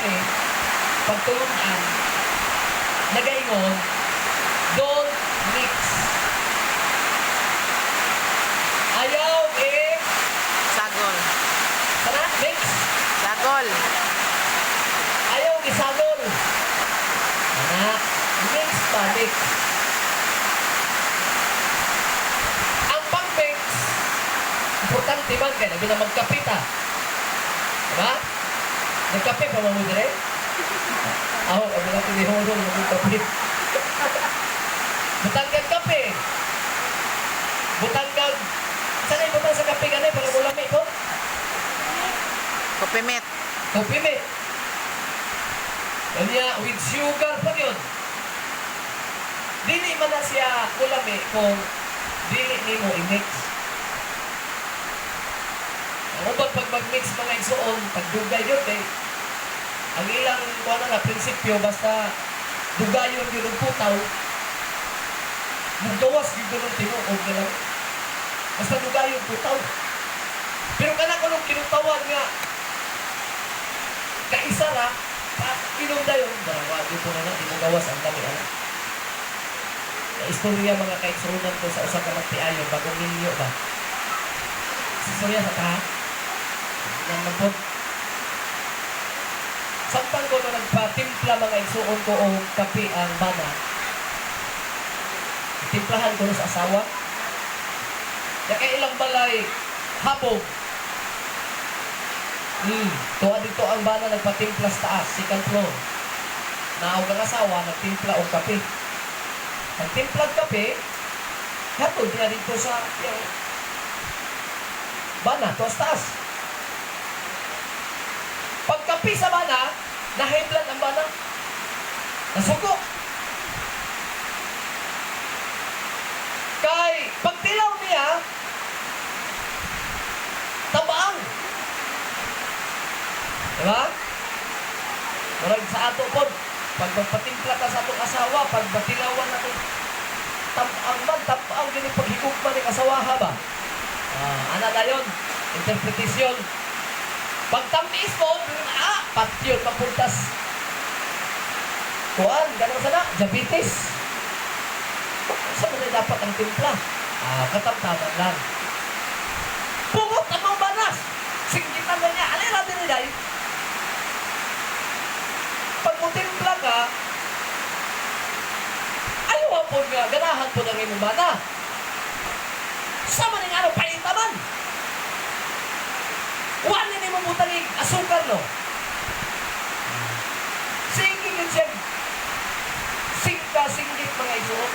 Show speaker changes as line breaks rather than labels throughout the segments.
kami, pagtulunan, nagaingon, "Don't mix." Ayaw eh,
Sagol.
Sana, mix.
Sagol.
Ayaw isagol. Ana, mix pa, mix. Ang pag-mix, importante man kay labi na magkape ta. Diba? Nagkape pa mo dire? Ako, ang mga tinihulong na magkape. Butang kag kape. Butang kag. Saan ay butang sa kape gani para mulami po?
Coffee mate.
Coffee mate. Kanya, with sugar pa yun. Dili man na siya ulami kung dili nimo i-mix. Ang uban pag mag-mix, mga igsuon, pagdugay yun kay ang ilang kuha na na prinsipyo, basta dugayon yun ang putaw, mugawas yun ang tinuod na lang. Basta dugayon putaw. Pero kana ko nung kinutawan nga kaisa ra, pa inom dayon, dalawa dito na na, di mo gawas ang dami ana. Na istorya, mga kaigsuonan ko, sa usa ka magtiayon, bagong minyo ba? Sa istorya sa ta. Yan man po. Samtang ko na nagpatimpla, mga igsuon ko, og kape ang bana. Timplahan ko no sa asawa. Ya kay ilang balay habog. Tuwa dito ang bana nagpatimpla sa taas, second floor. Naog ang asawa, nagtimpla og kape. Nagtimpla og kape, hatod niya dito sa yung bana, tuwa sa taas. Pagkape sa bana, nahiblan ang bana. Nasuko. Kay pagtilaw niya, tabaang. Diba? Murag sa ato pod, pag magpatimpla ka sa atong asawa, pag batilawan nato, tabaang man, tabaang gini paghigugma ni asawa ba? Ah, ana na yun, interpretation. Pag tamis mo, patyon mapuntas. Kuan, ganun sana, diabetes. Sa man na dapat ang timpla? Ah, katamtaman lang. Pungot ang mga banas. Singgitan na niya. Alay natin ni Day. Pag mutimpla ka, ayaw po nga, ganahan po ng imong bana. Sa man nga ano, paita man. Wala ni mo butangig asukar, no? Sige yun siya. Singka, singgit, mga igsoon.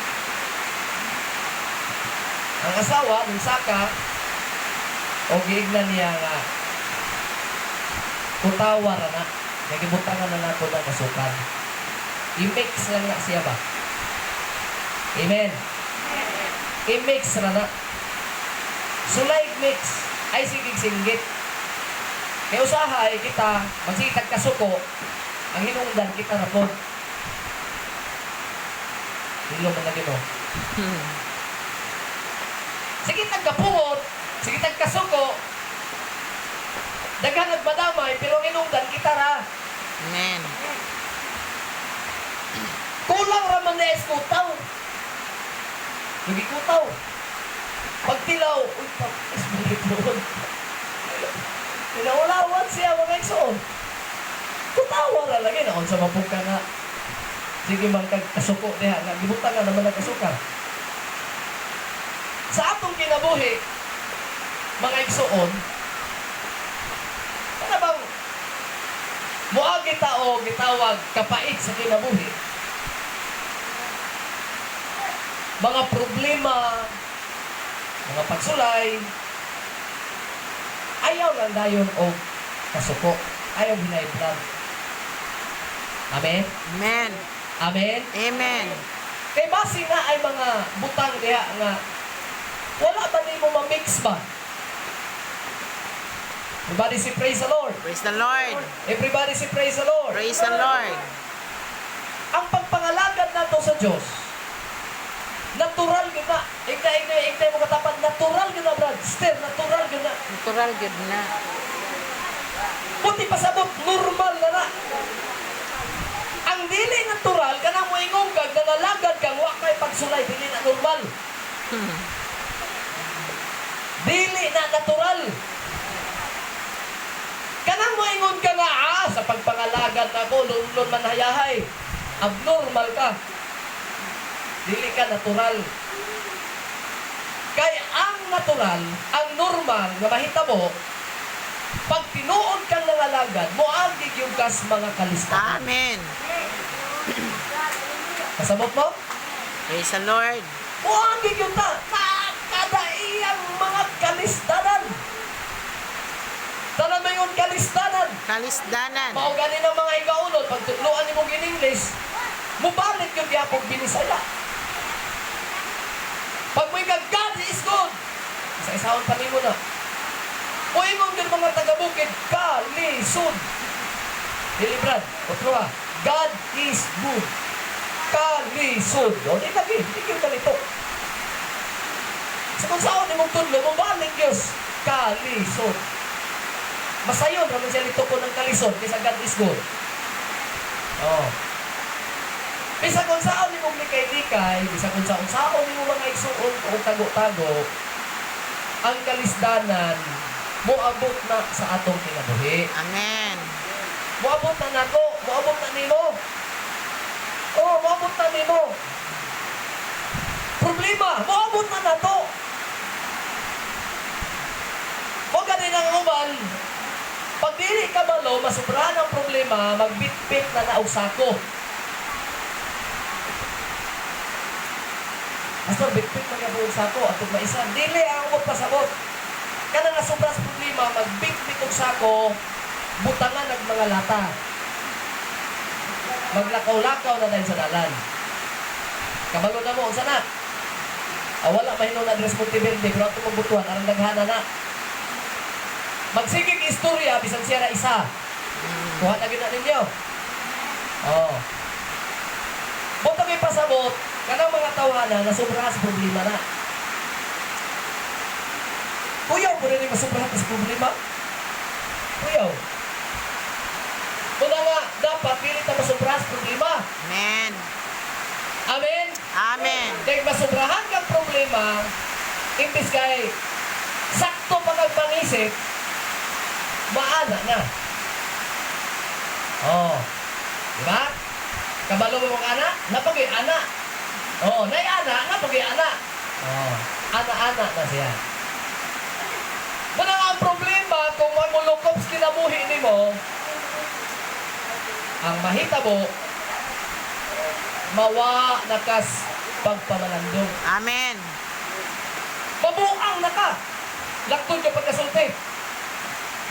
Ang asawa, nung saka, o giignan niya nga, kutawa ra na. Nagibutangan na nato ng asukar. I-mix lang na siya ba? Amen. I-mix ra na. Sulay mix ay sigig singgit. Kaya usahay kita, magsitag kasuko, ang hinungdan kita na po. Hilo man lagi, no? Sige tagkapungot, sige tagkasuko, daghan nagmadamay, pero ang hinungdan kita ra.
Amen.
Kulang ra man na kutaw. Lugi kutaw. Pagtilaw, uy, pag is doon. Pinaulawan siya, mga igsoon. Kutawa ra lagi na sa mapugka nga. Sige man kag kasuko diha nga gibutang nga naman ang asukar. Sa atong kinabuhi, mga igsoon, ano bang muagi ta o gitawag kapait sa kinabuhi? Mga problema, mga pagsulay, ayaw lang dayon og kasuko. Ayaw hinay-blood. Amen?
Amen.
Amen?
Amen.
Kay base na ay mga butang diha nga wala ba nimo ma-mix ba? Everybody say praise the Lord.
Praise the Lord.
Everybody say praise the Lord.
Praise the Lord.
Ang pagpangalagad nato sa Diyos, natural gyud na. Igna, igna, igna mo katapan, natural gyud na, brad. Still, natural gyud na.
Natural gyud na.
Buti pasabot, normal na na. Dili na natural. Kanang moingon ka nga, sa pagpangalagad nako, lunlun man hayahay. Abnormal ka. Dili ka natural. Kay ang natural, ang normal nga mahitabo, pag tinuod kang nangalagad, moagi gyud kas mga kalistahan.
Amen.
Kasabot mo?
Praise the Lord.
Moagi gyud ta kada iyang mga kalistanan. Tanan mayon kalistanan.
Kalisdanan.
Mao gani ng mga igaunon pag tudloan nimo in English, mubalit gyud gyapon binisaya. Pag mo God is good, sa isahon pa nimo na. Moingon gyud mga taga-bukid, kalisod. Dili brad, otro ha. God is good. Kalisod. O, di lagi, di gyud kalito. Sa kung saan nimong tudlo, mubalik Diyos, kalisod. Masayon raman siya nito ko ng kalisod kaysa God is good. Oh. Bisa kung saan nimong likay-likay, bisa kung saan saan nimo mga igsuon o tago-tago, ang kalisdanan moabot na sa atong kinabuhi.
Amen.
Moabot na nako, moabot na nimo. Oh, moabot na nimo. Problema, moabot na nato. Mo gani ang uban, pag dili ka malo, masubrahan ang problema, magbitbit na na og sako. Pastor, bitbit man nga buong sako atong maisan. Dili ang magpasabot. Kanang nasubra sa problema, magbitbit og sako, butangan ng mga lata. Maglakaw-lakaw na dahil sa dalan. Kabalo na mo, unsa na? Ah, wala mahino na address Monteverde, pero ato magbutuan, arang daghana na. Magsigig istorya, bisan siya na isa. Kuha na gyud na ninyo. Oh. Butang ipasabot, kanang mga tawhana na sobrahan sa problema na. Kuyaw mo rin yung masobrahan sa problema? Kuyaw. Muna nga, dapat dili ta masobrahan sa problema.
Amen.
Amen?
Amen.
Kay masobrahan kang problema, imbis kay sakto pa kang pangisip, maana na. Oh. Di ba? Kabalo mo mong ana? Napagay ana. Oh, nay ana, napagay ana. Oh, ana-ana na siya. Muna nga ang problema kung mamulukop sa kinabuhi nimo, ang mahitabo, mawa na kas pagpamalandong.
Amen.
Mabuang na ka. Laktod ka pagkasulti.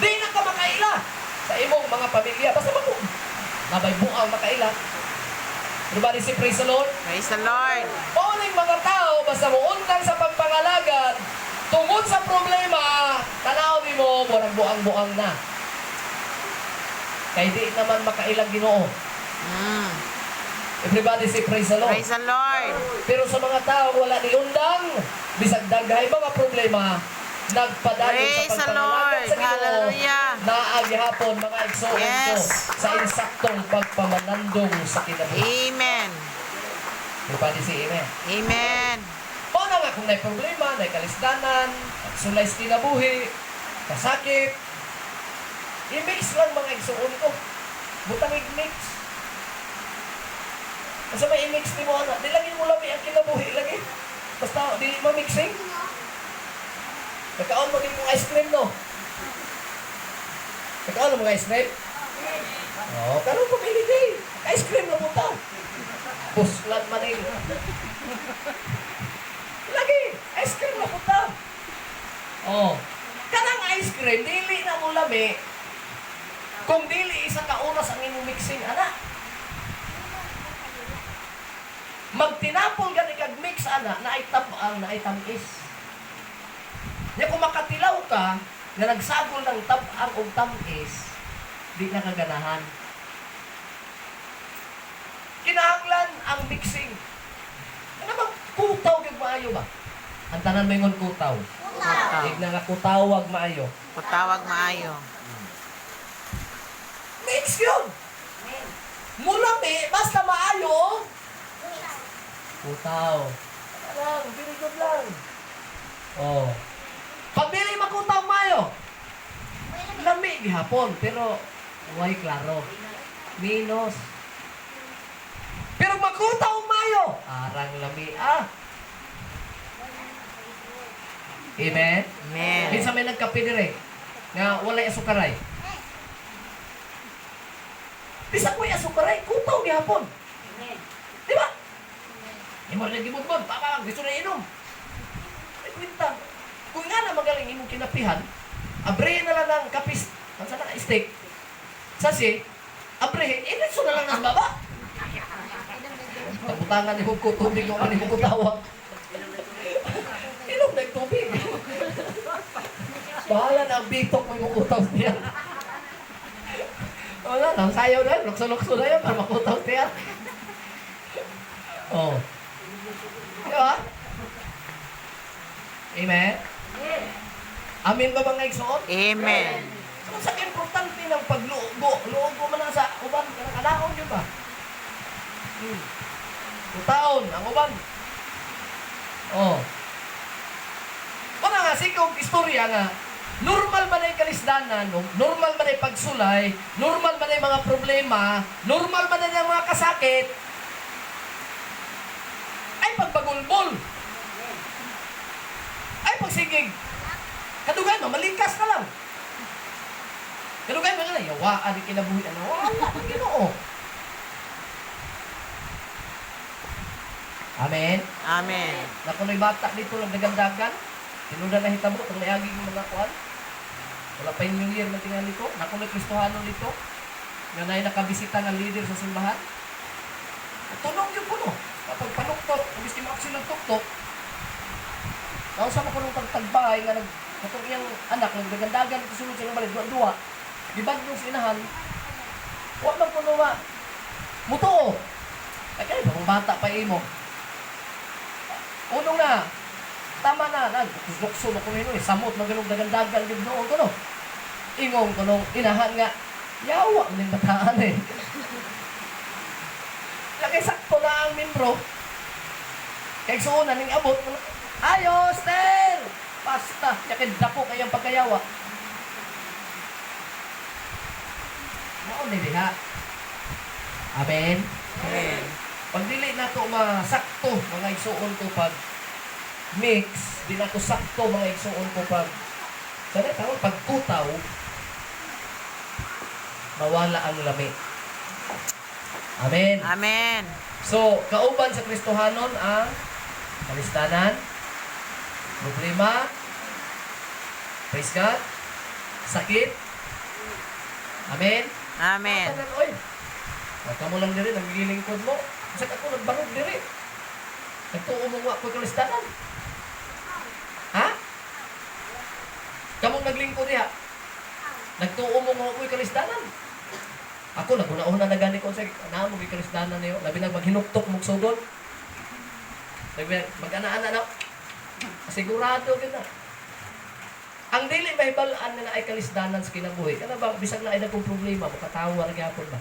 Di na ka makaila sa imong mga pamilya. Basta mabuang. Nabay buang makaila. Everybody say praise the Lord.
Praise the Lord.
Pauling mga tao, basta muundang sa pagpangalagad, tungod sa problema, tanaw nimo, murag buang-buang na. Kay di naman makailang Ginoo. Everybody say praise the Lord.
Praise the Lord.
Pero sa mga tao wala ni undang, bisag daghay mga problema, nagpadayon
Praise
sa
the
pagpangalagad
Lord.
sa Ginoo.
Hallelujah.
Naa gihapon mga igsoon ko sa insaktong pagpamalandong sa kinabuhi.
Amen.
Everybody say amen.
Amen.
Mao na nga kung may problema, may kalisdanan, pagsulay sa kinabuhi, kasakit, i-mix lang mga igsoon ko. Butang i-mix. Kasi may i-mix ni mo ana, di lagi mo lami ang kinabuhi lagi. Basta di ma-mixing. Nagkaon mo din mong ice cream, no? Nagkaon mo mga ice cream? Oo, karon pamili day. Ice cream na punta. Puslan man eh. Lagi, ice cream na punta. Oh. Kanang ice cream, dili na mo lami. Kung dili isa ka oras ang imong mixing, ana. Magtinapol gani kag mix ana, naay tab-ang, naay tamis. Nya kung makatilaw ka, na nagsagol ng tab-ang og tamis, di na kaganahan. Kinahanglan ang mixing. Ano bang kutaw kag maayo ba? Ang tanan maingon kutaw.
Kutaw.
Igna nga kutawag maayo.
Kutawag maayo.
Mix yun! Mulami, basta maayo. Kutaw. Lang, very good lang. Oh. Pag dili makutaw mayo, lami gihapon, pero way klaro. Minus. Pero makutaw mayo, arang lami ah. Amen?
Amen.
Kinsa may nagkape dire nga walay asukaray. Bisag way asukaray, kutaw gihapon. Di ba? Imo rin gibudbod, papa, gusto na inom. Ay, kwenta. Kung nga na magaling imong kinapihan, abrehe na lang ng kapis, ang sana steak. Sasi, abrehe, initso na lang ng baba. Tabutangan ni ko tubig, yung ani ko tawa. Inom na yung tubig. Bahala na ang bitok mo yung utaw niya. Wala na, sayaw na, lukso-lukso na yan para makutaw niya. Oh. Di ba? Amen? Amen ba mga igsoon?
Amen.
So, sa importante ng pagluogo, luogo man ang sa uban, kanang kanaon yun ba? Utaon, ang uban. Oh. Una nga, sikog istorya nga, normal ba na yung kalisdanan, no? Normal ba na yung pagsulay, normal ba na yung mga problema, normal ba na yung mga kasakit, ay pagbagulbol. Ay pagsigig. Kadugan mo, malikas ka lang. Kadugan mo nga, yawaan ni kinabuhi. Ano, wala ang Ginoo. Amen.
Amen.
Nakunoy bata dito lang dagandagan. Tinuda na hitabo itong naagi ng mga kuan. Wala pa yung New Year man tingali ko. Nakunoy Kristohano dito. Nga na'y nakabisita ng leader sa simbahan. Tunog yun po no. Kapag panuktok, imbis ni Maxi ng tuktok, nausa mo ko nung pagtagbahay nga nag katong iyang anak nagdagandagan ito sulod sa balay duwa-duwa. Gibagdong sa inahan. Wa man kuno ma mutuo. Ay kay bang bata pa imo. Unong na, tama na, na, lukso na kuno eh, samot na ganong dagandagan gid noon kuno. Ingong kunong inahan nga, yawa ning bataan eh. Laki sakto na ang membro. Kay suuna ning abot, ayos, ter! Basta, yakin dako kayang pagkayawa. Mao ni diha. Amen.
Amen.
Pag dili na to masakto mga igsuon ko pag mix, di na to sakto mga igsuon ko pag sana tawag pagkutaw, mawala ang lami. Amen.
Amen.
So, kauban sa Kristohanon ang kalistanan, problema, praise God, sakit. Amen.
Amen.
Tanan, oy. Wag ka mo lang diri, nagigilingkod mo. Bisag ako nagbarog diri. Nagtuo mo wa ko kalistanan. Ha? Kamong naglingkod diha. Nagtuo mo nga ako'y kalistanan. Ako naguna-una na gani ko sa naa mo gyud kalistanan niyo. Labi na maghinuktok mong sugod. Labi na mag-ana-ana na. Sigurado gyud na. Ang dili mahibal-an nga naay kalisdanan sa kinabuhi. Kana ba bisag naay dagkong problema, makatawa ra gyapon ba?